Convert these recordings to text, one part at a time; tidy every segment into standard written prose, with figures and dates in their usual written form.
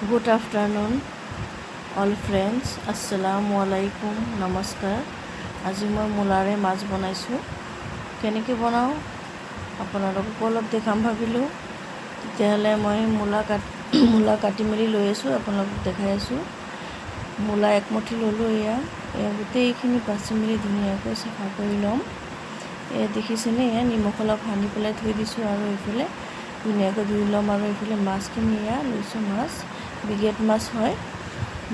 Good afternoon all friends, আসসালামু আলাইকুম, নমস্কাৰ। আজি মই মূলাৰে মাছ বনাইছোঁ। কেনেকৈ বনাওঁ আপোনালোককো অলপ দেখাম ভাবিলোঁ। তেতিয়াহ'লে মই মূলা কাটি মেলি লৈ আছোঁ, আপোনালোকক দেখাই আছোঁ। মূলা একমুঠি ল'লোঁ। এয়া এয়া গোটেইখিনি বাছি মেলি ধুনীয়াকৈ চাফা কৰি ল'ম। এয়া দেখিছেনে? এয়া নিমখ অলপ সানি পেলাই থৈ দিছোঁ আৰু এইফালে ধুনীয়াকৈ ধুই ল'ম। আৰু এইফালে মাছখিনি এয়া লৈছোঁ, মাছ ব্ৰিগেড মাছ হয়।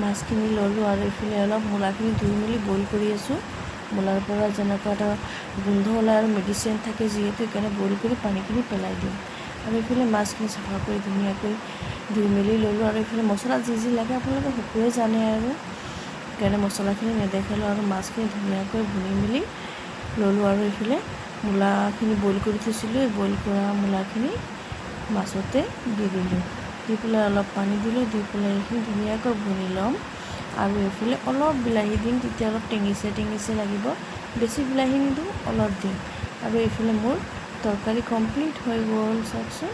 মাছখিনি ল'লোঁ আৰু এইফালে অলপ মূলাখিনি ধুই মেলি বইল কৰি আছোঁ। মূলাৰ পৰা যেনেকুৱা এটা গোন্ধ ওলায় আৰু মেডিচিন থাকে যিহেতু, সেইকাৰণে বইল কৰি পানীখিনি পেলাই দিম। আৰু এইফালে মাছখিনি চাফা কৰি ধুনীয়াকৈ ধুই মেলি ল'লোঁ। আৰু এইফালে মছলা যি যি লাগে আপোনালোকে সকলোৱে জানে আৰু সেইকাৰণে মছলাখিনি নেদেখালোঁ। আৰু মাছখিনি ধুনীয়াকৈ ভুনি মেলি ল'লোঁ আৰু এইফালে মূলাখিনি বইল কৰি থৈছিলোঁ। এই বইল কৰা মূলাখিনি মাছতে দি দিলোঁ। দি পেলাই অলপ পানী দিলোঁ। দি পেলাই এইখিনি ধুনীয়াকৈ ভুনি ল'ম। আৰু এইফালে অলপ বিলাহী দিম, তেতিয়া অলপ টেঙিছে টেঙিছে লাগিব। বেছি বিলাহী নিদিওঁ, অলপ দিম। আৰু এইফালে মোৰ তৰকাৰী কমপ্লিট হৈ গ'ল। চাওকচোন,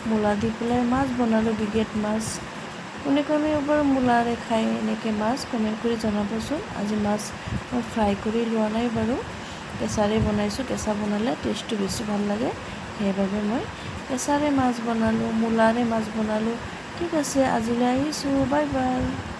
মূলা দি পেলাই মাছ বনালোঁ, ব্ৰিগেড মাছ। কোনে কোনে বাৰু মূলাৰে খায় এনেকৈ মাছ, কমেণ্ট কৰি জনাবচোন। আজি মাছ মই ফ্ৰাই কৰি লোৱা নাই বাৰু, কেঁচাৰে বনাইছোঁ। কেঁচা বনালে টেষ্টটো বেছি ভাল লাগে, সেইবাবে মই কেঁচাৰে মাছ বনালোঁ, মূলাৰে মাছ বনালোঁ। ঠিক আছে, আজিলৈ আহিছোঁ। Bye bye.